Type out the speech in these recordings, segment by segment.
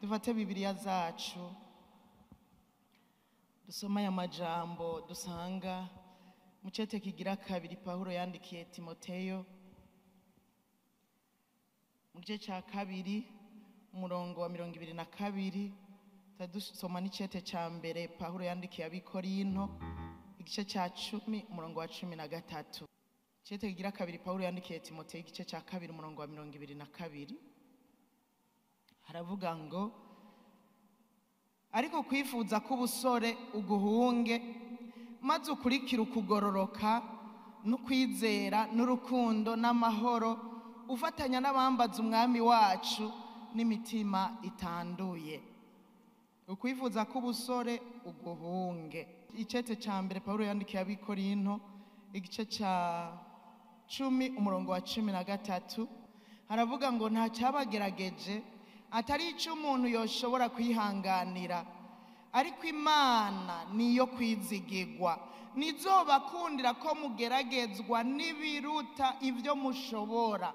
Dufate Bibiliya zacu, dusoma aya majambo dusanga mu cete kigira kabiri Pawulo yandikiye Timoteyo, mu gice cya kabiri, umurongo wa 22. Dusoma n'icete cya mbere Pawulo yandikiye Abikorinto, igice cya 10, umurongo wa 13. Icete kigira kabiri Pawulo yandikiye Timoteyo, igice cya kabiri, umurongo wa 22, haravuga ngo: "Ariko kwifuza k'ubusore uguhunge, maze ukurikire ukugororoka n'ukwizera n'urukundo n'amahoro, ufatanya n'abambaza Umwami wacu n'imitima itanduye." Ukwifuza k'ubusore uguhunge. Icete cya mbere Pawulo yandikiye Abikorinto, igice cya 10, umurongo wa 13, haravuga ngo: "Nta cyabagerageje atari icyo umuntu yoshobora kwihanganira, ariko Imana niyo kwizigirwa, ntizobakundira ko mugeragezwa n'ibiruta ibyo mushobora,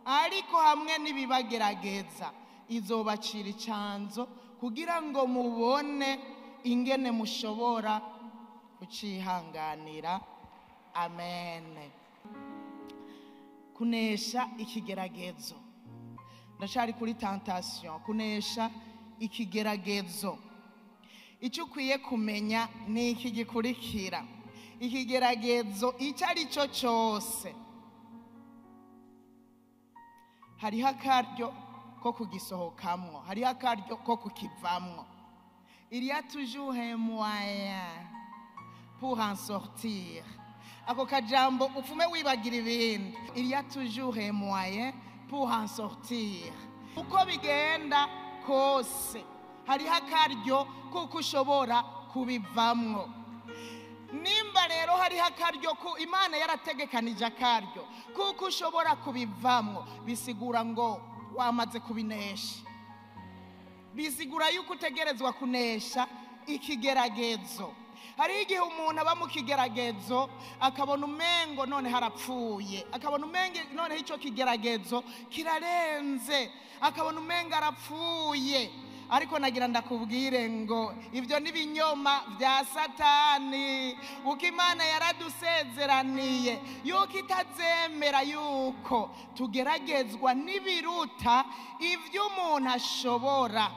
ariko hamwe n'ibibagerageza izobacira icyanzo kugira ngo mubone ingene mushobora kucihanganira." Amen. Kunesha ikigeragezo. Ndacari kuri tentation, kunesha ikigeragezo. Icyo ukwiye kumenya ni iki gikurikira: ikigeragezo icyo ari cyo cyose, hariho akaryo ko kugisohokamwo, hariho akaryo ko kukivamwo. Il y a toujours un moyen pour en sortir. Ako kajambo upfume wibagira ibindi. Il y a toujours un moyen pour en sortir. Uko bigenda kose, hariho akaryo kuko ushobora kubivamwo. Nimba rero hariho akaryo ku Imana yarategekanije akaryo kuko ushobora kubivamwo, bisigura ngo wamaze kubinesha, bisigura yuko utegerezwa kunesha ikigeragezo. Hariho igihe umuntu aba mu kigeragezo akabona umengo none harapfuye, akabona umengo noneho icyo kigeragezo kirarenze, akabona umengo arapfuye. Ariko nagira ndakubwire ngo ibyo ni ibinyoma bya Satani, uko Imana yaradusezeraniye yuko itazemera yuko tugeragezwa n'ibiruta ibyo umuntu ashobora,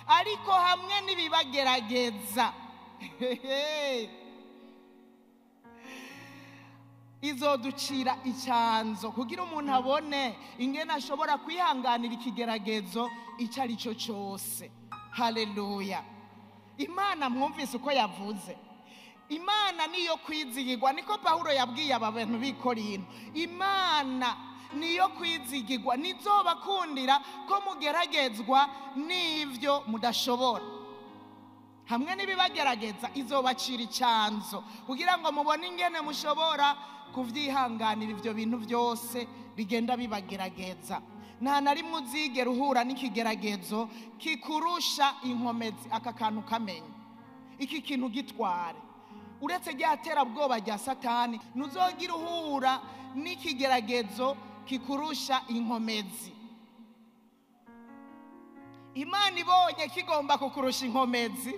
ariko hamwe n'ibibagerageza izoducira icyanzo kugira umuntu abone ingene ashobora kwihanganira ikigeragezo icyo ari cyo cyose. Haleluya! Imana, mwumvise uko yavuze, Imana niyo kwizigirwa. Niko Pawulo yabwiye aba bantu b'i Korinto: "Imana niyo kwizigirwa, ntizobakundira ko mugeragezwa n'ibyo mudashobora. Hamwe n'ibibagerageza izobacira icyanzo kugira ngo mubone ingene mushobora kuvyihanganira ibyo bintu byose bigenda bibagerageza." Nta na rimwe uzigera uhura n'ikigeragezo kikurusha inkomezi. Aka kantu kamenya, iki kintu gitware, uretse rya terabwoba rya Satani, ntuzogira uhura n'ikigeragezo kikurusha inkomezi. Imana ibonye kigomba kukurusha inkomezi,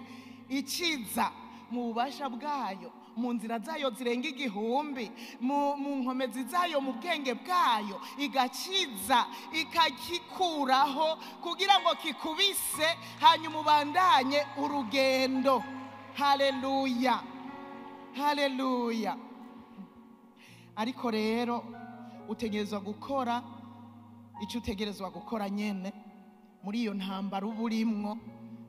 ikiza mu bubasha bwayo, mu nzira zayo zirenga igihumbi, mu nkomezi zayo, mu bwenge bwayo, igakiza ikakikuraho kugira ngo kikubise, hanyuma ubandanye urugendo. Haleluya, haleluya! Ariko rero utegerezwa gukora icyo utegerezwa gukora nyene muri iyo ntambara uba urimwo.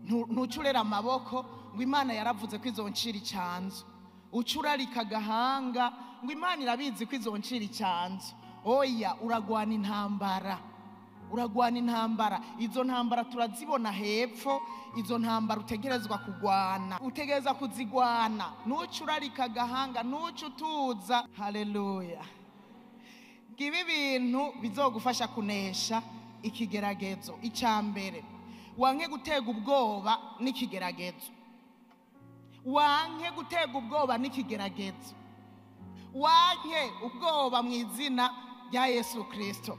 Ntucurere amaboko ngo "Imana yaravuze ko izoncira icyanzu", ucurarika agahanga ngo "Imana irabizi ko izoncira icyanzu". Oya, uragwana intambara, uragwana intambara. Izo ntambara turazibona hepfo. Izo ntambara utegerezwa kugwana, utegerezwa kuzigwana. Ntucurarika agahanga, ntuce utuza. Haleluya! Ngibi ibintu bizogufasha kunesha ikigeragezo. Icya mbere, wanke gutega ubwoba n'ikigeragezo. Wanke gutega ubwoba n'ikigeragezo. Wanke ubwoba mu izina rya Yesu Kirisito.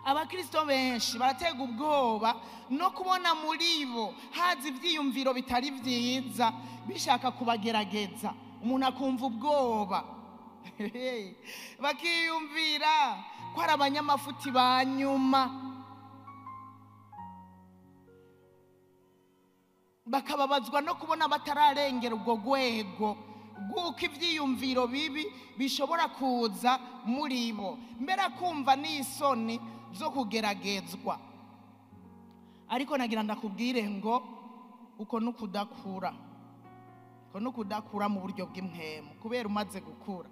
Abakristo benshi baratega ubwoba no kubona muri bo haza ibyiyumviro bitari byiza bishaka kubagerageza. Umuntu akumva ubwoba, bakiyumvira ko ari abanyamafuti ba nyuma, bakababazwa no kubona batararengera ubwo rwego bw'uko ibyiyumviro bibi bishobora kuza muri bo, mbere kumva n'isoni zo kugeragezwa. Ariko nagira ndakubwire ngo uko nukudakura, uko nukudakura mu buryo bw'impwemu, kubera umaze gukura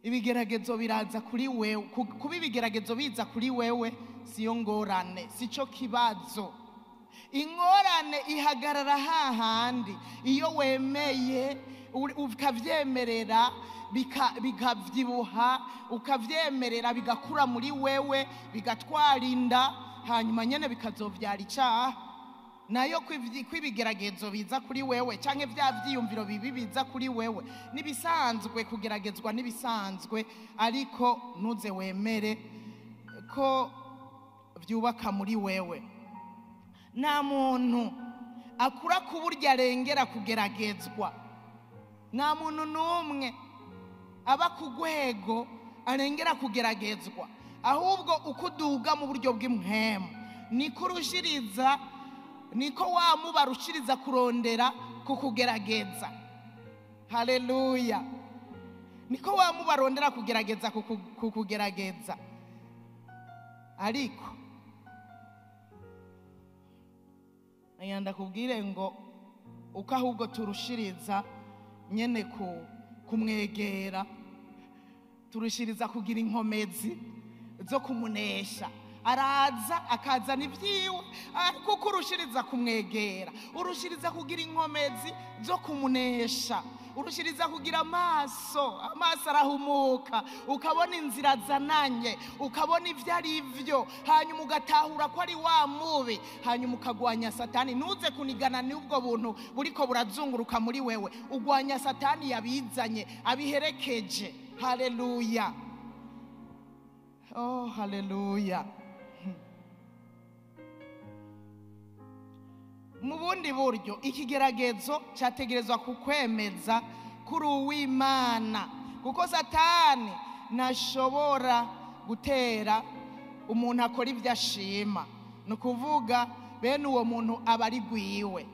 ibigeragezo biraza kuri wewe. Kuba ibigeragezo biza kuri wewe siyo ngorane, sico kibazo. Ingorane ihagarara hahandi iyo wemeye ukavyemerera bikavyibuha, ukavyemerera bigakura muri wewe, bigatwara inda, hanyuma nyene bikazovyara icaha. Nayo kwibigeragezo biza kuri wewe canke vya vyiyumviro bibi biza kuri wewe nibisanzwe, kugeragezwa nibisanzwe, ariko ntuze wemere ko vyubaka muri wewe. Nta muntu akura ku buryo arengera kugeragezwa, nta muntu n'umwe aba ku rwego arengera kugeragezwa, ahubwo uko uduga mu buryo bw'impwemu niko urushiriza, niko wamuba rushiriza kurondera kukugerageza. Haleluya! Niko wamuba rondera kugerageza kukugerageza. Ariko ndakubwire ngo uko ahubwo turushiriza nyene kumwegera, turushiriza kugira inkomezi zo kumunesha. Araza akazana ibyiwe, kuko urushiriza kumwegera, urushiriza kugira inkomezi zo kumunesha, urushiriza kugira amaso, amaso arahumuka, ukabona inzira zananye, ukabona ibyo ari byo, hanyuma ugatahura ko ari wa mubi, hanyuma ukagwanya Satani. Ntuze kunigana n'ubwo buntu buriko burazunguruka muri wewe, ugwanya Satani yabizanye abiherekeje. Haleluya! Oh, haleluya! Mu bundi buryo ikigeragezo cyategerezwa kukwemeza kuri uw'Imana, kuko Satani ntashobora gutera umuntu akora ibyo ashima. Ni ukuvuga bene uwo muntu aba ari gwiwe,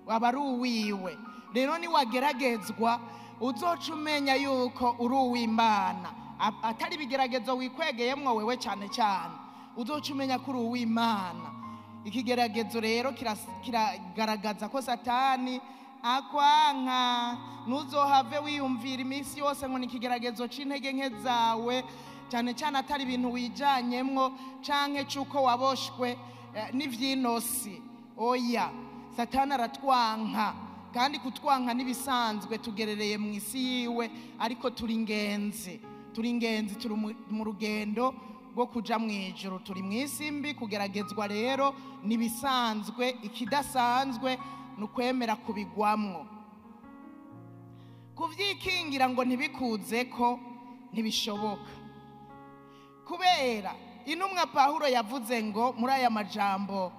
aba ari uwiwe. Rero niwageragezwa uzoca umenya yuko uri uw'Imana, atari ibigeragezo wikwegeyemwo wewe cyane cyane, uzoca umenya ko uri uw'Imana. Ikigeragezo rero kiragaragaza ko Satani akwanka. Ntuzohave wiyumvira iminsi yose ngo ni ikigeragezo c'intege nke zawe, cyane cyane atari ibintu wijanyemwo canke c'uko waboshwe n'ivyinosi. Oya, Satani aratwanka, kandi kutwanka nibisanzwe, tugerereye mu isi yiwe, ariko turi ingenzi, turi ingenzi, turi mu rugendo rwo kuja mu ijuru, turi mu isi mbi. Kugeragezwa rero nibisanzwe, ikidasanzwe ni ukwemera kubigwamwo. Kuvyikingira ngo ntibikuze ko ntibishoboka, kubera intumwa Pawulo yavuze ngo muri aya majambo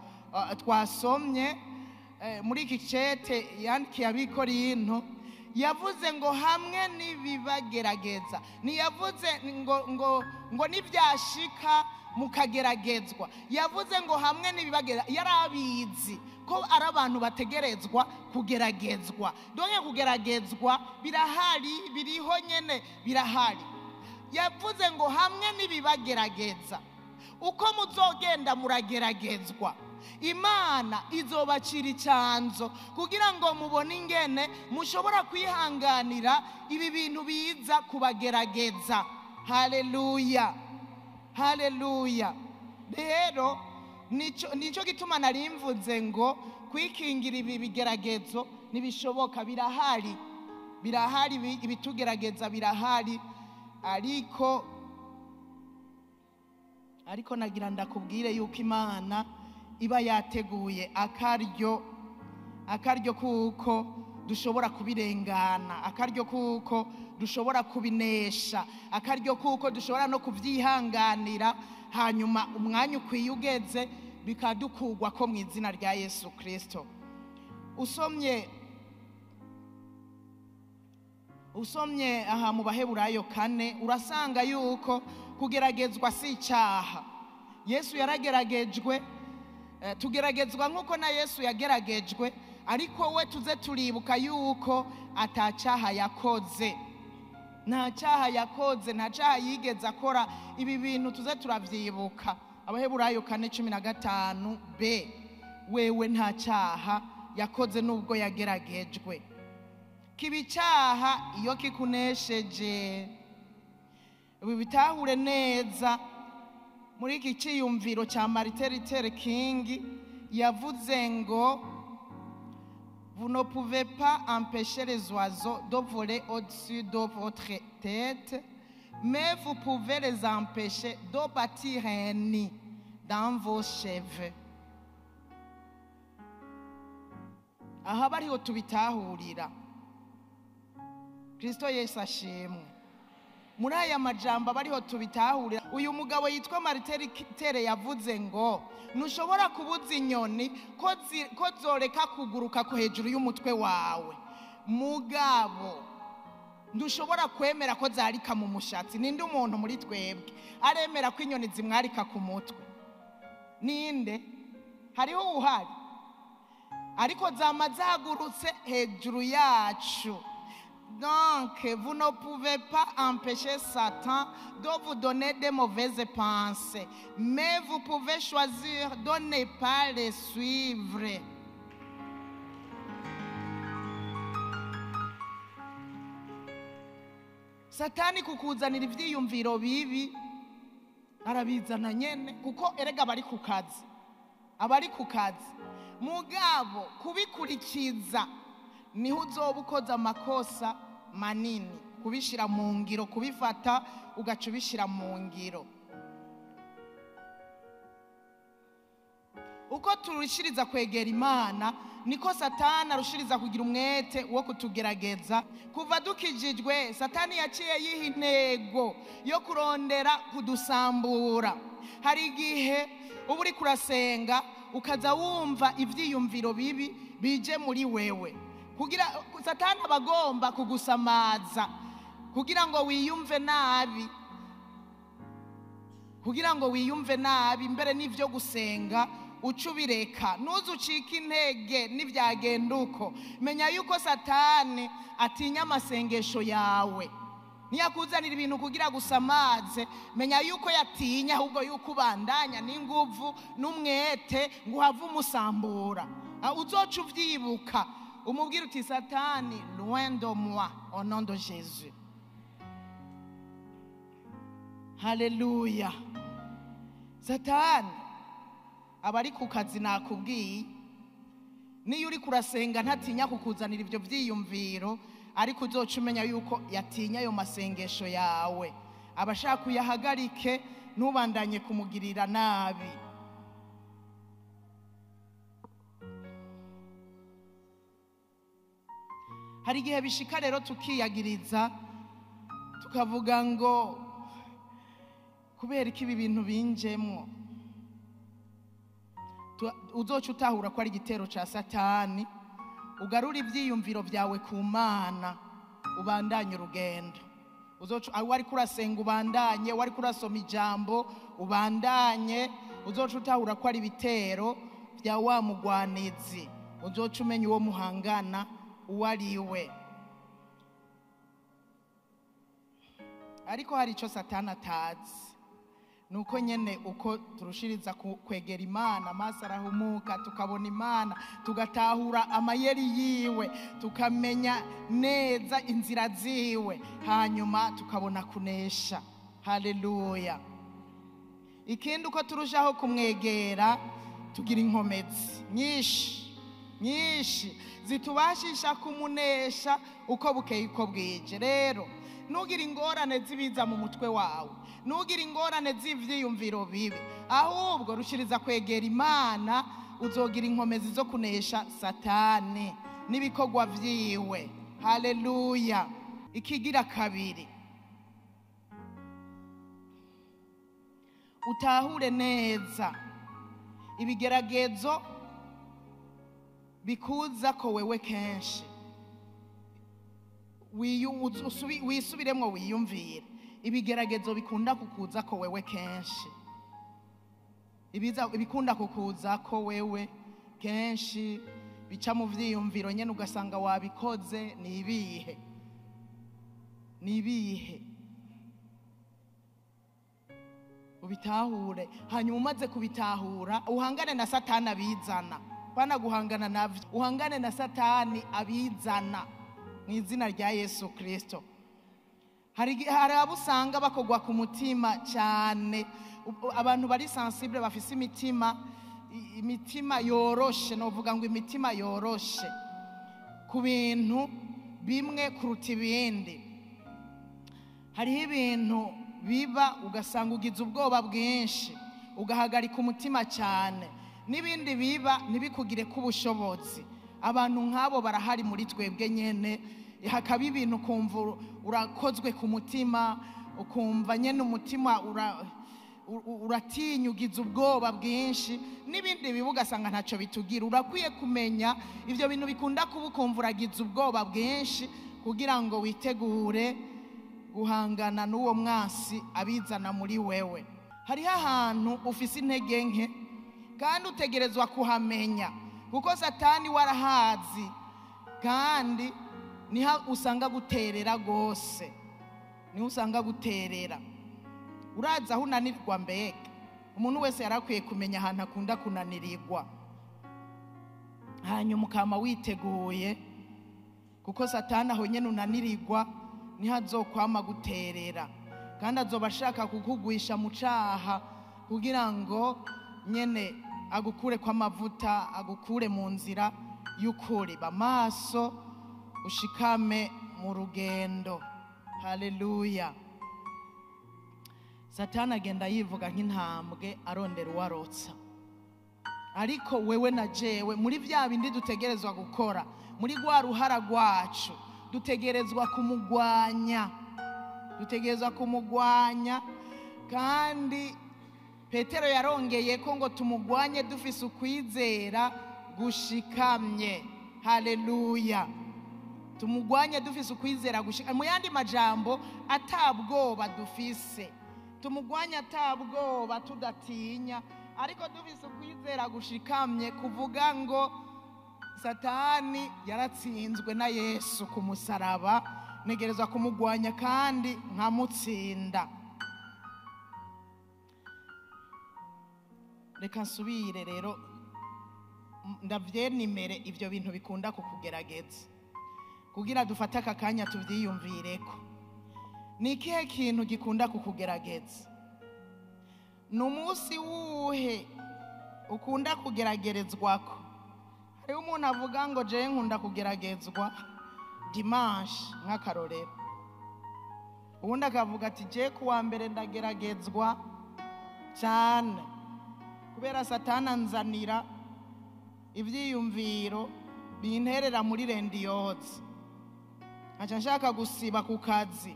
twasomye muri iki cete yandikiye ab'Ikorinto, yavuze ngo hamwe n'ibibagerageza, ntiyavuze ngo ngo ngo nibyashika mukageragezwa, yavuze ngo hamwe n'ibibagerageza. Yarabizi ko ari abantu bategerezwa kugeragezwa. Donke kugeragezwa birahari, biriho nyene, birahari. Yavuze ngo hamwe n'ibibagerageza, uko muzogenda murageragezwa, Imana izobacira icyanzo kugira ngo mubone ingene mushobora kwihanganira ibi bintu biza kubagerageza. Haleluya, haleluya! Rero nico gituma narimvuze ngo kwikingira ibi bigeragezo ntibishoboka, birahari, birahari, ibitugerageza birahari. Ariko nagira ndakubwire yuko Imana iba yateguye akaryo, akaryo kuko dushobora kubirengana, akaryo kuko dushobora kubinesha, akaryo kuko dushobora no kubyihanganira, hanyuma umwanya ukwiye ugeze bikadukugwa ko mu izina rya Yesu Kristo. Usomye aha mu Baheburayo 4 urasanga yuko kugeragezwa si icyaha. Yesu yarageragejwe, tugeragezwa nkuko na Yesu yageragejwe, ariko we tuze turibuka yuko atacyaha yakoze, nta cyaha yakoze, nta cyaha yigeze akora. Ibi bintu tuze turavyibuka. Abaheburayo 4:15 b, wewe nta cyaha yakoze nubwo yageragejwe. Kiba icyaha iyo kikunesheje. Ibi bitahure neza muri iki cyiyumviro cya Martin Luther King yavuze ngo vous ne pouvez pas empêcher les oiseaux de voler au-dessus de votre tête, mais vous pouvez les empêcher de bâtir un nid dans vos cheveux. Aha bariho tubitahurira. Kristo Yesu ashimwe. Muri aya majambo bariho tubitahurira. Uyu mugabo yitwa Martin Luther yavuze ngo ntushobora kubuza inyoni ko zoreka kuguruka ko hejuru y'umutwe wawe, mugabo ntushobora kwemera ko zarika mu mushatsi. Ninde umuntu muri twebwe aremera ko inyoni zimwarika ku mutwe? Ninde? Hariho uhari, ariko zama zagurutse hejuru yacu. Donc, vous ne pouvez pas empêcher Satan de vous donner des mauvaises pensées, mais vous pouvez choisir de ne pas les suivre. Satani kukuzanira ivyiyumviro bibi arabizana nyene, kuko erega abari ku kazi, abari ku kazi. Mugabo kubikurikiza niho uzoba ukoze amakosa manini, kubishira mu ngiro, kubifata ugaca ubishira mu ngiro. Uko turushiriza kwegera Imana niko Satani arushiriza kugira umwete wo kutugerageza. Kuva dukijijwe, Satani yaciye yiha intego yo kurondera kudusambura. Hari igihe uba uri kurasenga ukaza wumva ivyiyumviro bibi bije muri wewe, kugira Satani abagomba kugusamaza kugira ngo wiyumve nabi, kugira ngo wiyumve nabi mbere n'ivyo gusenga ucubireka. Nuzu ucika intege n'ivyagenda uko, menya yuko Satani atinya amasengesho yawe. Niyakuzanira ibintu kugira gusamaze, menya yuko yatinya ahubwo yuko ubandanya n'inguvu n'umwete ngo uhave umusambura. Uzoca uvyibuka umubwira uti Satani, loin de moi au nom de Jésus. Haleluya. Satani abari ku kazi nakubwiye, niyo uri kurasenga ntatinya kukuzanira ibyo vyiyumviro, ariko uzoca umenya yuko yatinya ayo masengesho yawe. Abashaka uyahagarike, ntubandanye kumugirira nabi. Hari igihe bishika rero tukiyagiriza tukavuga ngo kubera iki ibi bintu binjemwo. Uzoca utahura ko ari igitero ca Satani, ugarura ivyiyumviro vyawe ku Mana, ubandanye urugendo. Uzoca wari kurasenga ubandanye, wari kurasoma ijambo ubandanye. Uzoca utahura ko ari ibitero vya wa mugwanizi, uzoca umenya uwo muhangana uwo ari we. Ariko hari ico Satani atazi, nuko nyene uko turushiriza kwegera Imana, amaso arahumuka, tukabona Imana, tugatahura amayeri yiwe, tukamenya neza inzira ziwe, hanyuma tukabona kunesha. Haleluya. Ikindi uko turushaho kumwegera tugira inkomezi nyinshi nyinshi zitubashisha kumunesha uko bukeye uko bwije. Rero nugira ingorane zibiza mu mutwe wawe, nugira ingorane z'ivyiyumviro bibi, ahubwo rushiriza kwegera Imana, uzogira inkomezi zo kunesha Satani n'ibikorwa vyiwe. Haleluya. Ikigira kabiri, utahure neza ibigeragezo bikuza ko wewe kenshi, wisubiremwo wiyumvire ibigeragezo bikunda kukuza ko wewe kenshi, ibikunda kukuza ko wewe kenshi bica mu vyiyumviro nyene ugasanga wabikoze. Ni ibihe? Ni ibihe? Ubitahure, hanyuma umaze kubitahura uhangane na Satani abizana. Bana guhangana navyo, uhangane na Satani abizana mu izina rya Yesu Kristo. Hari abo usanga bakogwa ku mutima cyane, abantu bari sensible, bafise imitima yoroshe, novuga ngo imitima yoroshe ku bintu bimwe kuruta ibindi. Hariho ibintu biba ugasanga ugize ubwoba bwinshi, ugahagarika umutima cyane, n'ibindi biba ntibikugire ko ubushobozi. Abantu nk'abo barahari muri twebwe nyene. Hakaba ibintu ukumva urakozwe ku mutima, ukumva nyene umutima uratinya, ugize ubwoba bwinshi, n'ibindi biba ugasanga ntacyo bitugira. Urakwiye kumenya ibyo bintu bikunda kuba ukumva uragize ubwoba bwinshi, kugira ngo witegure guhangana n'uwo mwasi abizana muri wewe. Hariho ahantu ufise intege nke kandi utegerezwa kuhamenya, kuko Satani warahazi, kandi niho usanga guterera gose, niho usanga guterera. Uraza aho unanirwa. Mbega umuntu wese yarakwiye kumenya ahantu akunda kunanirirwa, hanyuma ukama witeguye, kuko Satani aho nyene unanirirwa niho azokwama guterera, kandi azoba ashaka kukugwisha mu caha kugira ngo nyene agukure kw'amavuta, agukure mu nzira y'ukuri. Ba maso, ushikame mu rugendo. Haleluya. Satani agenda yivuga nk'intambwe arondera uwarotsa, ariko wewe na jewe muri vya bindi dutegerezwa gukora, muri rwa ruhara rwacu, dutegerezwa kumugwanya, dutegerezwa kumugwanya. Kandi Petero yarongeye ko ngo tumugwanye dufise ukwizera gushikamye. Haleluya. Tumugwanye dufise ukwizera gushikamye, mu yandi majambo atabwoba dufise. Tumugwanye atabwoba, tudatinya, ariko dufise ukwizera gushikamye, kuvuga ngo Satani yaratsinzwe na Yesu ku musaraba, ntegerezwa kumugwanya kandi nkamutsinda. Reka nsubire rero ndavyenimere ivyo bintu bikunda kukugerageza, kugira dufate aka kanya tuvyiyumvireko. Ni ikihe kintu gikunda kukugerageza? Ni umunsi wuhe ukunda kugeragerezwako? Hariho umuntu avuga ngo jewe nkunda kugeragezwa dimanche, nk'akarorero. Uwundi akavuga ati je kuwa mbere ndageragezwa cyane, kubera Satani anzanira ivyiyumviro binterera muri rendiyozi, nkaca nshaka gusiba ku kazi,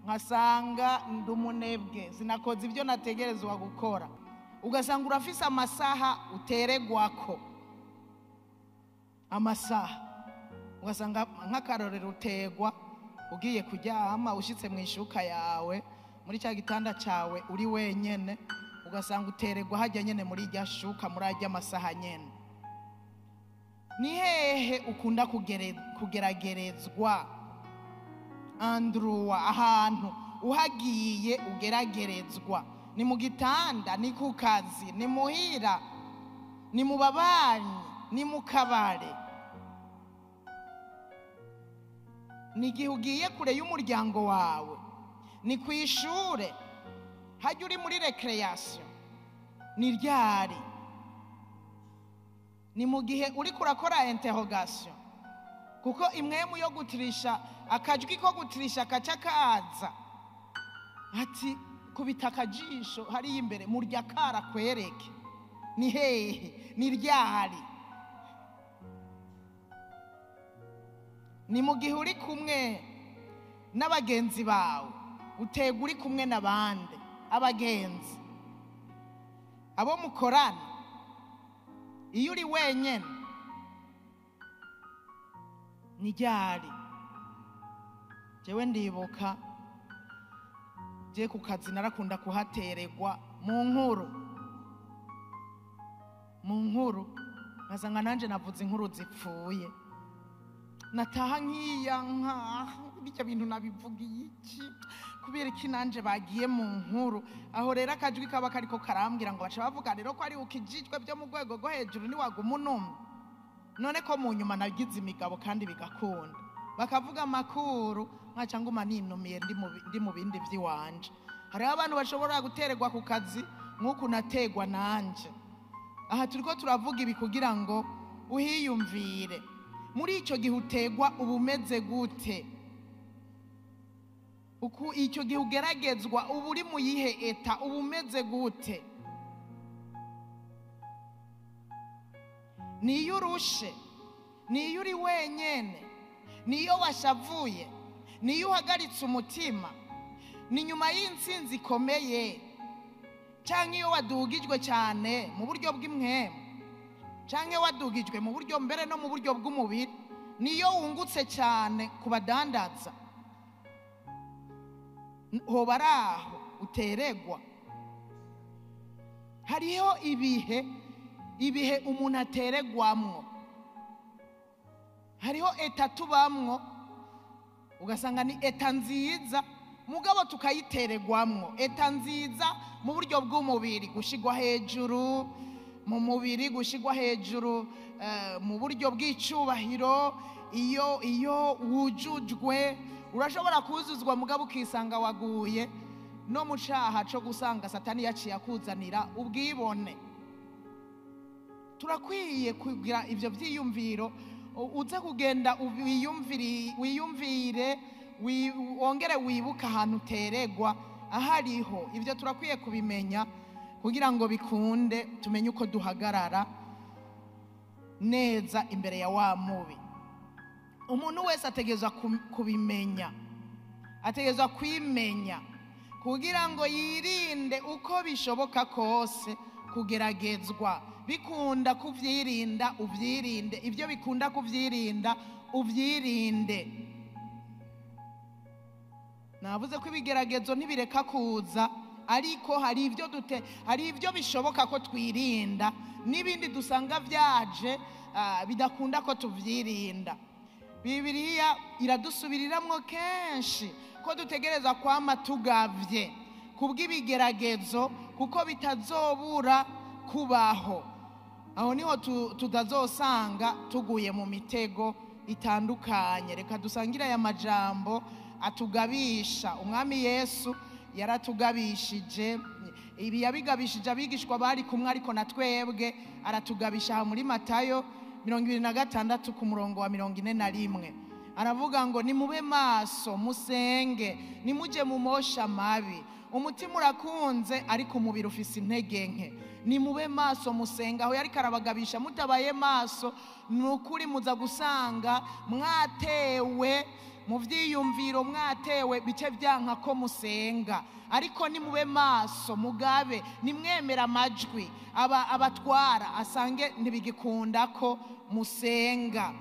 nkasanga ndi umunebwe, sinakoze ibyo nategerezwa gukora. Ugasanga urafise amasaha uteregwako amasaha, ugasanga nk'akarorero utegwa ugiye kuryama, ushitse mu ishuka yawe, muri cya gitanda cyawe uri wenyene, ugasanga uteregwa hajya nyene muri irya shuka, muri arya masaha nyene. Ni hehe ukunda kugeragerezwa? Andruwa, ahantu uhagiye ugeragerezwa ni mu gitanda, ni ku kazi, ni muhira, ni mu babanyi, ni mu kabare, ni igihe ugiye kure y'umuryango wawe, ni ku ishure, hajya uri muri recreation, ni ryari? Ni mu gihe uri kurakora interrogation, kuko imwemu yo gutirisha, akajwi ko gutirisha kaca kaza ati kubita akajisho hariya imbere, murya kara kwereke ni hehe, ni ryari? Ni mu gihe uri kumwe N'abagenzi bawe, utegwa uri kumwe n'abandi, abagenzi, abo mukorana. Iyo uri wenyine ni ryari? Jewe ndibuka je ku kazi narakunda kuhateregwa mu nkuru, mu nkuru nkasanga nanje navuze inkuru zipfuye, nataha nkiyanka, bijya bintu nabivugiye iki, kubera iki nanje bagiye mu nkuru? Aho rero akajwi kaba kariko karambwira ngo baca bavuga rero ko ari ukijijwe byo mu rwego rwo hejuru, niwaguma unumye. None ko mu nyuma nagize imigabo kandi bigakunda, bakavuga amakuru nkaca nguma ninumiye, ndi mu bindi vy'iwanje. Hariho abantu bashobora gutererwa ku kazi nk'uku nategwa nanje. Aha turiko turavuga ibi kugira ngo uhiyumvire. Muri ico gihe utegwa uba umeze gute? Uku icyo gihe ugeragezwa uba uri mu yihe état? Uba umeze gute? Niyo urushe, niyo uri wenyene, niyo washavuye, niyo uhagaritse umutima, ni nyuma y'intsinzi ikomeye, canke iyo wadugijwe cyane mu buryo bw'impwemu, canke wadugijwe mu buryo mbere no mu buryo bw'umubiri, niyo wungutse cyane ku badandaza, hoba ari aho uteregwa. Hariho ibihe umuntu ateregwamwo, hariho état tubamwo ugasanga ni état nziza, mugabo tukayiteregwamwo. État nziza mu buryo bw'umubiri, gushigwa hejuru mu mubiri, gushigwa hejuru mu buryo bw'icubahiro. Iyo wujujwe, urashobora kuzuzwa, mugabo ukisanga waguye no mu caha co gusanga Satani yaciye akuzanira ubwibone. Turakwiye kugira ivyo vyiyumviro, uze kugenda wiyumvire, wongere wibuke ahantu uteregwa ahariho. Ivyo turakwiye kubimenya kugira ngo bikunde tumenye uko duhagarara neza imbere ya wa mubi. Umuntu wese ategerezwa kubimenya, ategerezwa kwimenya kugira ngo yirinde uko bishoboka kose kugeragezwa. Bikunda kuvyirinda uvyirinde, ivyo bikunda kuvyirinda uvyirinde. Navuze ko ibigeragezo ntibireka kuza, ariko hari ivyo bishoboka ko twirinda, n'ibindi dusanga vyaje bidakunda ko tuvyirinda. Bibiliya iradusubiriramwo kenshi ko dutegereza kwama tugavye kubw'ibigeragezo, kuko bitazobura kubaho. Aho niho tutazosanga tuguye mu mitego itandukanye. Reka dusangire aya majambo atugabisha. Umwami Yesu yaratugabishije, ibi yabigabishije abigishwa bari kumwe, ariko na twebwe aratugabisha. Aha muri Matayo 26 ku murongo wa 41, aravuga ngo: "Nimube maso, musenge, nimuje mu mosha mabi. Umutima urakunze, ariko umubiri ufise intege nke. Nimube maso, musenga." Aho yariko arabagabisha, mutabaye maso, ni ukuri muza gusanga mwatewe mu vyiyumviro, mwatewe bice byanka ko musenga. Ariko nimube maso, mugabe, nimwemera amajwi aba abatwara asange ntibigikunda ko musenga.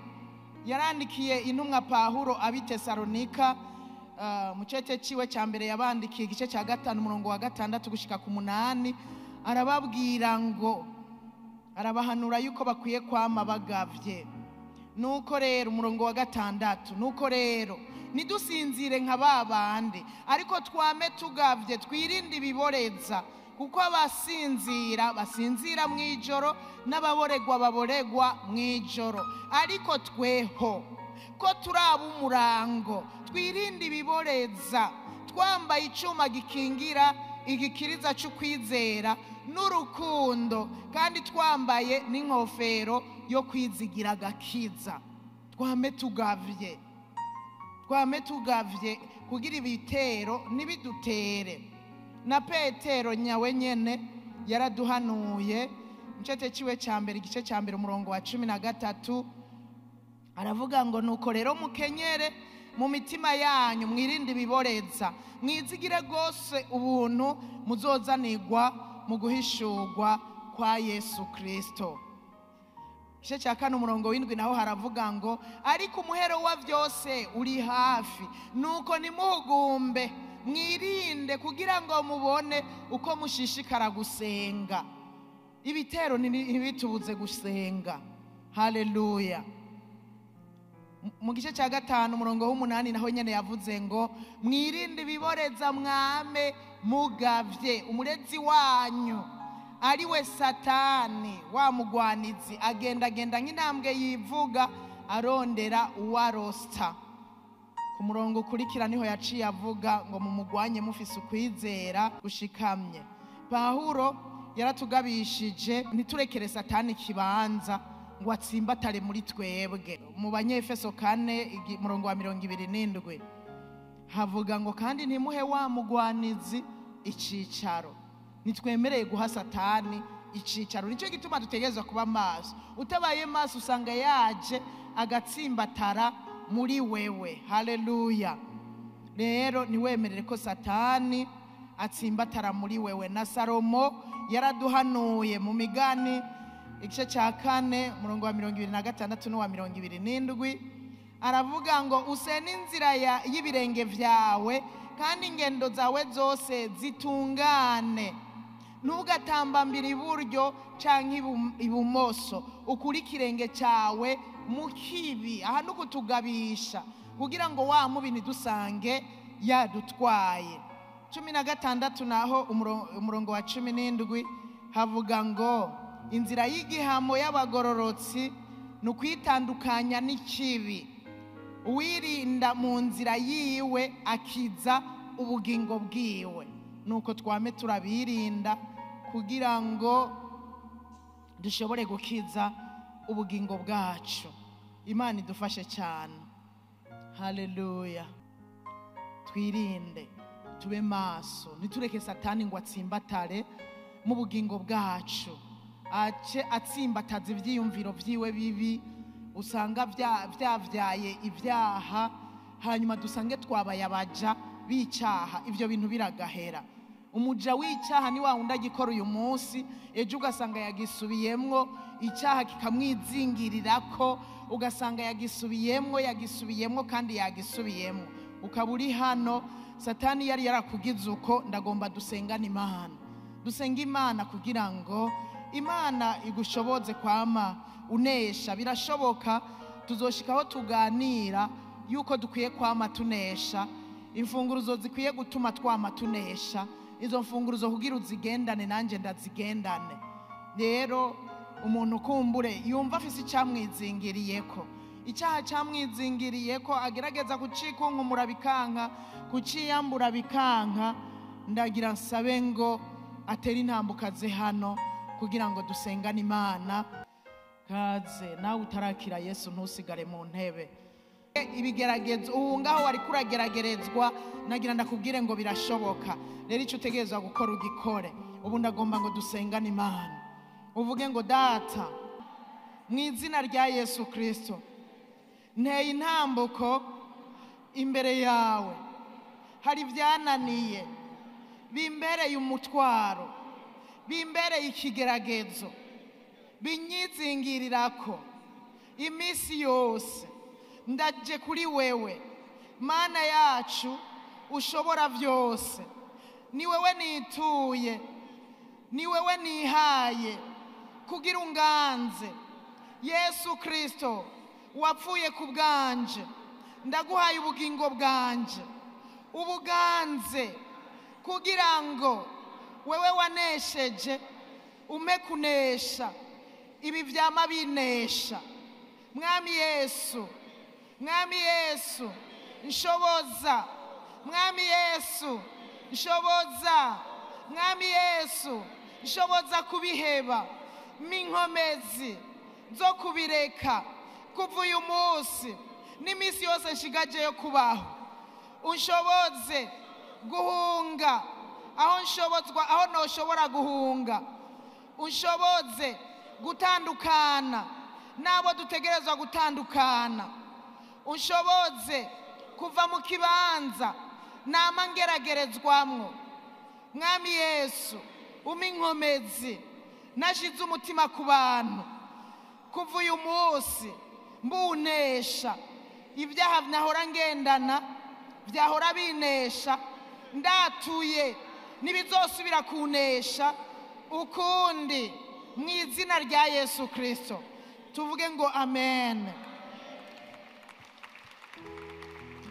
Yarandikiye intumwa Pahuro ab'Itesalonika, mu cete ciwe cya mbere yabandikiye, igice cya 5 umurongo wa 6 gushika ku 8, arababwira ngo, arabahanura yuko bakwiye kwama bagavye. Nuko rero, umurongo wa 6, nuko rero ntidusinzire nka ba bandi, ariko twame tugavye, twirinde ibiboreza, kuko abasinzira basinzira mu ijoro, n'ababoregwa baboregwa mu ijoro. Ariko tweho ko turi ab'umurango, twirinde ibiboreza, twambaye icuma gikingira igikiriza c'ukwizera n'urukundo, kandi twambaye n'inkofero yo kwizigira agakiza. Twame tugavye, twame tugavye kugira ibitero ntibidutere. Na Petero nyawe nyene yaraduhanuye mu cete ciwe ca mbere, igice ca 1 umurongo wa 13, aravuga ngo: "Nuko rero mukenyere mu mitima yanyu, mwirinde ibiboreza, mwizigire rwose ubuntu muzozanirwa mu guhishurwa kwa Yesu Kristo. Igice cya 4 umurongo w'7 naho haravuga ngo ariko umuhero wa byose uri hafi, nuko nimuhugumbe mwirinde kugira ngo mubone uko mushishikara gusenga. Ibitero ntibitubuze gusenga. Haleluya. Mu gice cya 5 umurongo w'8 naho nyene yavuze ngo mwirinde ibiboreza mwame mugavye, umurezi wanyu ari we Satani wa mugwanizi agendagenda nk'intambwe yivuga arondera uwarosta. Ku murongo ukurikira niho yaciye avuga ngo mumugwanye mufise ukwizera gushikamye. Pawulo yaratugabishije ntiturekere Satani ikibanza ngo atsimbatare muri twebwe. Mu Banyefeso 4 umurongo wa 27 havuga ngo kandi ntimuhe wa mugwanizi icicaro. Nitwemereye guha Satani icicaro. Nicyo gituma dutegerezwa kuba maso. Utabaye maso usanga yaje agatsimbatara muri wewe. Haleluya. Rero niwemerere ko Satani atsimbatara muri wewe. Na Salomo yaraduhanuye mu migani igice cya 4 umurongo wa 26 n'uwa 27 aravuga ngo usene inzira y'ibirenge vyawe kandi ingendo zawe zose zitungane, ntugatambambira iburyo canke ibumoso, ukuri ikirenge cyawe mu kibi. Aha nukutugabisha kugira ngo wa mubi ntidusange yadutwaye. 16 naho umurongo wa 17 havuga ngo inzira y'igihamo y'abagororotsi ni ukwitandukanya n'ikibi, uwirinda mu nzira yiwe akiza ubugingo bwiwe. Nuko twame turabirinda kugira ngo dushobore gukiza ubugingo bwacu. Imana idufashe cyane. Haleluya. Twirinde, tube maso, ntitureke Satani ngo atsimbatare mu bugingo bwacu, ace atsimbataza ivyiyumviro vyiwe bibi usanga vyavyaye ibyaha, hanyuma dusange twabaye abaja b'icyaha. Ivyo bintu biragahera. Umuja w'icyaha ni wa wundi agikora uyu munsi, ejo ugasanga yagisubiyemwo, icyaha kikamwizingirirako, ugasanga yagisubiyemwo kandi yagisubiyemwo. Ukaba uri hano, Satani yari yarakugize uko. Ndagomba dusengane Imana, dusenga Imana kugira ngo Imana igushoboze kwama unesha. Birashoboka, tuzoshikaho tuganira yuko dukwiye kwama tunesha, imfunguruzo zikwiye gutuma twama tunesha. Izo mfunguruzo kugira uzigendane nanje ndazigendane. Rero umuntu kumbure yumva afise icamwizingiriyeko, icyaha camwizingiriyeko, agerageza kucikunkumura bikanka, kuciyambura bikanka, ndagira nsabe ngo atere intambukaze hano kugira ngo dusengane Imana. Kaze nawe utarakira Yesu ntusigare mu ntebe. Ibigeragezo ubu ngaho wari kurageragerezwa, nagira ndakubwire ngo birashoboka. Rero icyo utegerezwa gukora ugikore. Ubu ndagomba ngo dusengane Imana, uvuge ngo Data, mu izina rya Yesu Kristo, nteye intambuko imbere yawe. Hari ibyananiye bimbereye umutwaro, bimbereye ikigeragezo, binyizingirirako iminsi yose. Ndaje kuri wewe Mana yacu ushobora byose, ni wewe nituye, ni wewe nihaye kugira unganze. Yesu Kristo wapfuye ku bwanje, ndaguhaye ubugingo bwanje, ubuganze kugira ngo wewe wanesheje ume kunesha ibi vyama binesha. Mwami Yesu, Mwami Yesu nshoboza, Mwami Yesu nshoboza, Mwami Yesu nshoboza kubiheba, minkomezi zo kubireka kuva uyu munsi n'imisi yose nshigaje yo kubaho. Unshoboze guhunga aho nshobozwa, aho noshobora guhunga. Unshoboze gutandukana n'abo dutegerezwa gutandukana. Unshoboze Kuva mu kibanza nama ngeragerezwamwo. Mwami Yesu, umpe inkomezi, nashize umutima ku bantu. Kuva uyu munsi mbunesha ibyaha nahora ngendana, byahora binesha, ndatuye ntibizosubira kunesha ukundi, mu izina rya Yesu Kristo. Tuvuge ngo amen.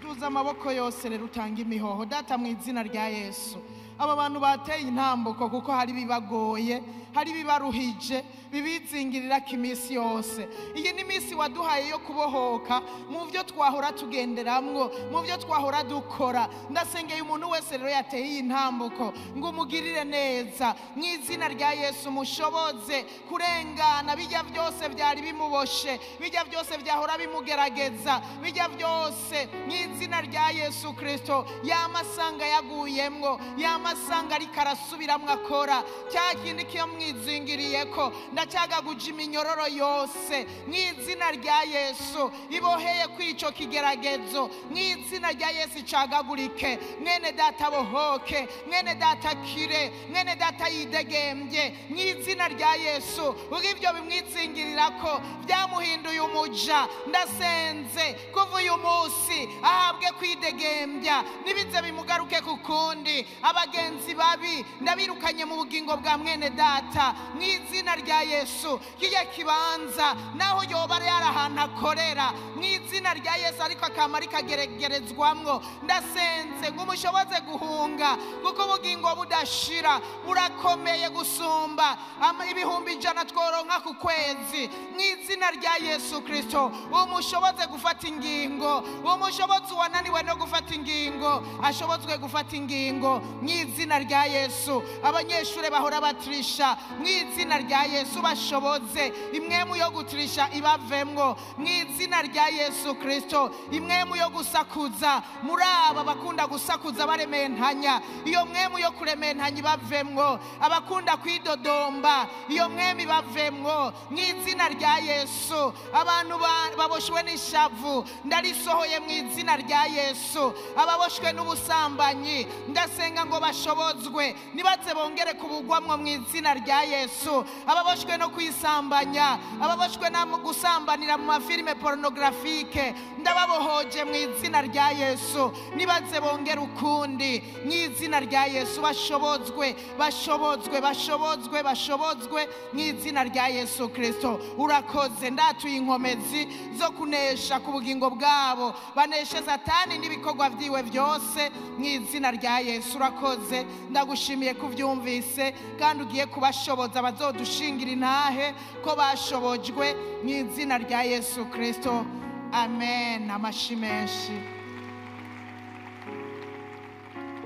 Duza amaboko yose rero utanga imihoho. Data, mu izina rya Yesu, aba bantu bateye intambuko kuko hari bibagoye, hari bibaruhije, bibizingirira ko iminsi yose. Iyi ni iminsi waduhaye yo kubohoka mu byo twahora tugenderamwo, mu byo twahora dukora. Ndasengeye umuntu wese rero yateye iyi ntambuko ngo umugirire neza mu izina rya Yesu, mushoboze kurengana bijya byose byari bimuboshe, bijya byose byahora bimugerageza, bijya byose mu izina rya Yesu Kristo. Yamasanga yaguyemwo, yamasanga ariko arasubiramwo akora cya kindi kiyamwizingiriyeko, ndacyagaguje iminyororo yose mu izina rya Yesu iboheye kwico kigeragezo, mu izina rya Yesu icagagurike. Mwene data bohoke, mwene data kire, mwene data yidegembye mu izina rya Yesu. Ubwo ibyo bimwizingirirako byamuhinduye umuja, ndasenze kuva uyu munsi ahabwe kwidegembya, nibize bimugaruke kukundi. Abagenzi babi ndabirukanye mu bugingo bwa mwene data mu izina rya Yesu. Kijya kibanza naho yoba yari ahantu akorera mu izina rya Yesu, ariko akamara ikageregerezwamwo, ndasenze ngo umushoboze guhunga, kuko ubugingo budashira burakomeye gusumba 100,000 tworonka ku kwezi. Mu izina rya Yesu Kristo umushoboze gufata ingingo, umushobozi wananiwe no gufata ingingo ashobozwe gufata ingingo mu izina rya Yesu. Abanyeshuri bahora batrisha mu izina rya Yesu bashoboze imwemu yo gutrisha ibavemwo mu izina rya Yesu Kristo. Imwemu yo gusakuza muri aba bakunda gusakuza barementanya, iyo mwemu yo kurementanya ibavemwo. Abakunda kwidodomba, iyo mwemu ibavemwo mu izina rya Yesu. Abantu baboshwe n'ishavu ndarisohoye mu izina rya Yesu. Ababoshwe n'ubusambanyi ndasenga ngo bashobozwe nibaze bongere kubugwamwo mu izina rya Yesu. Ababoshwe no kwisambanya, ababoshwe no gusambanira mu mafilime pornographique, ndababohoje mu izina rya Yesu. Nibaze bongere ukundi mu izina rya Yesu. Bashobozwe, bashobozwe, bashobozwe, bashobozwe mu izina rya Yesu Kristo. Urakoze, ndatuye inkomezi zo kunesha ku bugingo bwabo, baneshe Satani n'ibikorwa vyiwe byose mu izina rya Yesu. Urakoze, ndagushimiye kuvyumvise kandi ugiye kubashoboza bazodushingira intahe ko bashobojwe mu izina rya Yesu Kristo. Amen. Amashi menshi.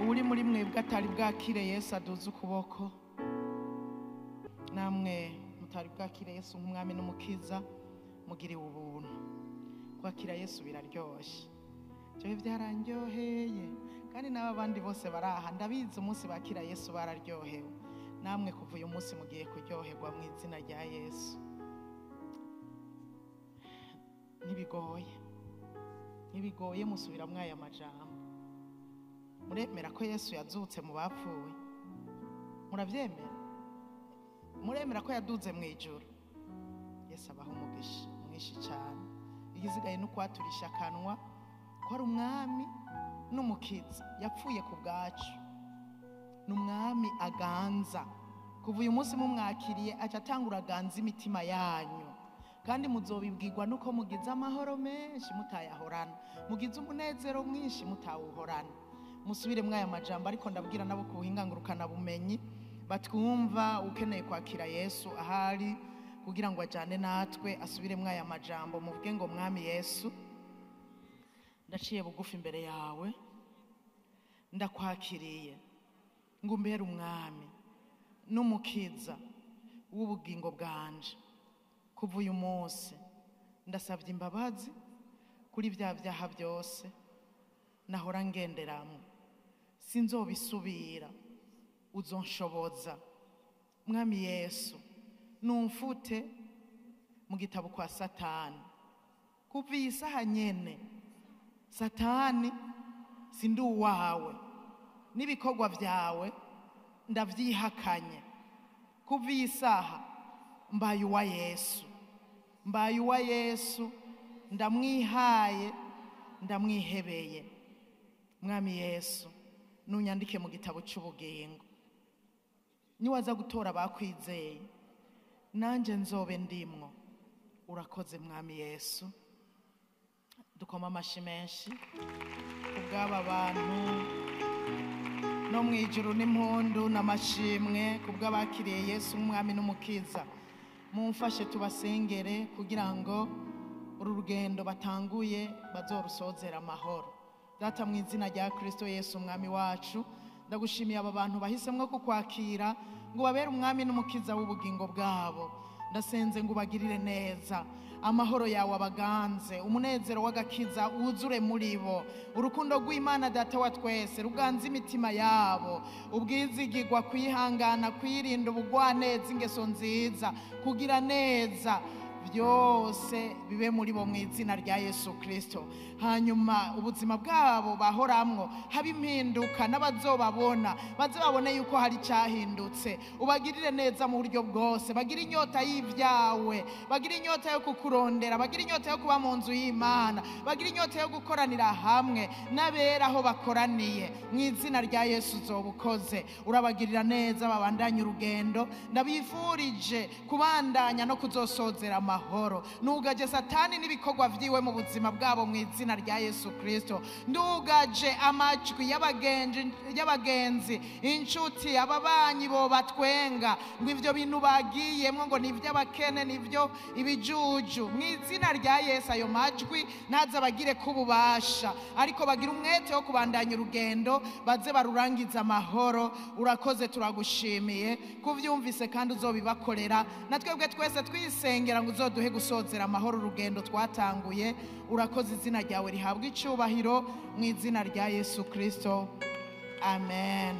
Uri muri mwebwe atari bwakire Yesu aduze ukuboko, namwe mutari bwakire Yesu nk'umwami n'umukiza, mugiriwe ubuntu. Kwakira Yesu biraryoshe, jewe byarandyoheye, kandi n'aba bandi bose baraha ndabizi umunsi bakira Yesu bararyohewe. Namwe kuva uyu munsi mugiye kuryoherwa mu izina rya Yesu. Ntibigoye, ntibigoye, musubira mwaya majambo. Muremera ko Yesu yazutse mu bapfuye? Murabyemera? Muremera ko yaduze mu ijuru? Yesu abaha umugisha mwinshi cyane. Igisigaye ni ukwaturisha akanwa ko ari umwami n'umukiza, yapfuye ku bwacu, ni umwami aganza. Kuva uyu munsi mumwakiriye aca atangura aganza imitima yanyu, kandi muzobibwirwa nuko mugize amahoro menshi mutayahorana, mugize umunezero mwinshi mutawuhorana. Musubire mwaya majambo, ariko ndabwira nabo ku buhinga ngurukana bumenyi batwumva, ukeneye kwakira Yesu ahari kugira ngo ajane natwe asubire mwaya majambo. Muvuge ngo mwami Yesu, ndaciye bugufi imbere yawe, ndakwakiriye ngo umbere umwami n'umukiza w'ubugingo bwanje. Kuva uyu munsi ndasabye imbabazi kuri bya byaha byose nahora ngenderamwo, sinzobisubira, uzonshoboza. Mwami Yesu, numfute mu gitabo kwa Satani. Kuva iyi saha nyene Satani, sindi uwawe, n'ibikorwa byawe ndabyihakanye. Kuva iyi saha mbaye uwa Yesu, mbaye uwa Yesu, ndamwihaye, ndamwihebeye. Mwami Yesu, nunyandike mu gitabo cy'ubugingo. Niwaza gutora abakwizeye, nanjye nzobe ndimwo. Urakoze Mwami Yesu. Dukoma amashi menshi kubw'aba bantu. No mu ijuru n'impundu n'amashimwe kubw'abakiriye Yesu umwami n'umukiza. Mumfashe tubasengere kugira ngo uru rugendo batanguye bazorusozera amahoro. Data, mu izina rya Kristo Yesu umwami wacu, ndagushimiye aba bantu bahisemo kukwakira ngo babere umwami n'umukiza w'ubugingo bwabo. Ndasenze ngo ubagirire neza, amahoro yawe abaganze, umunezero w'agakiza wuzure muri bo, urukundo rw'Imana Data wa twese ruganze imitima yabo, ubwizigirwa, kwihangana, kwirinda, ubugwaneza, ingeso nziza, kugira neza, byose bibe muri bo mu izina rya Yesu Kristo. Hanyuma ubuzima bwabo bahoramwo habe impinduka, n'abazobabona baze babone yuko hari icyahindutse. Ubagirire neza mu buryo bwose, bagire inyota y'ibyawe, bagire inyota yo kukurondera, bagire inyota yo kuba mu nzu y'Imana, bagire inyota yo gukoranira hamwe n'abera aho bakoraniye. Mu izina rya Yesu uzoba ukoze, urabagirira neza, babandanye urugendo. Ndabifurije kubandanya no kuzosozera amahoro. Nugaje Satani n'ibikorwa vyiwe mu buzima bwabo mu izina rya Yesu Kristo. Ndugaje amajwi y'abagenzi, inshuti, ababanyi bo batwenga ngo ivyo bintu bagiyemwo ngo ni ivy'abakene, nivyo ibijuju. Mu izina rya Yesu ayo majwi ntaze abagire kububasha, ariko bagira umwete wo kubandanya urugendo, baze barurangiza amahoro. Urakoze, turagushimiye kuvyumvise kandi uzobibakorera. Na twebwe twese twisengera ngo uzoduhe gusozera amahoro urugendo twatanguye. Urakoze, izina ryawe rihabwa icyubahiro mu izina rya Yesu Kristo, amen.